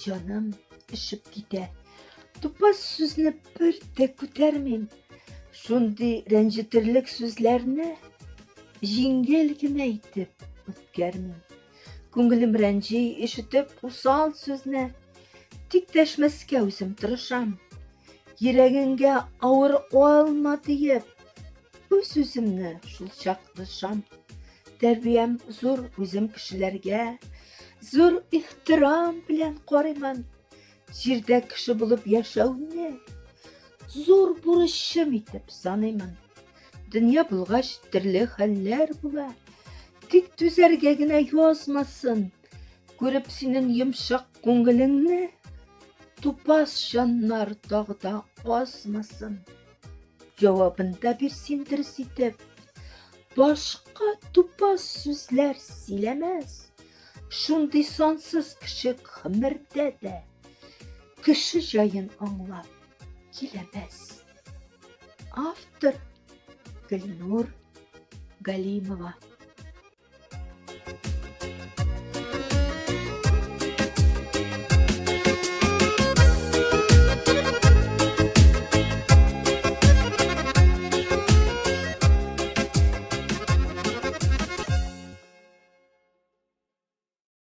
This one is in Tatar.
Җаным өшеп китә. Тупас сүзне бер дә күтәрмим. Шундый рәнҗетерлек сүзләрне җиңел генә итеп үткәрмим. Күңелем рәнҗи, ишетеп усал сүзне. Тик дәшмәскә үзем тырышам. Йөрәгеңгә авыр алма диеп, үз-үземне шулчак тышам. Тәрбиям зур үзем кешеләргә, зур ихтирам белән карыймын. Җирдә кеше булып яшәүне зур бурычым итеп саныймын. Дөнья булгач төрле хәлләр була. Тик түзәргә генә язмасын. Күреп синең йомшак күңелеңне, тупас җаннар тагы да азмасын. Җавабын да бир син дөрес итеп. Башка тупас сүзләр сөйләмәс. Шундый сансыз кеше гомердә дә кеше җаен аңлап киләмәс. Автор Гөлнур Галимова.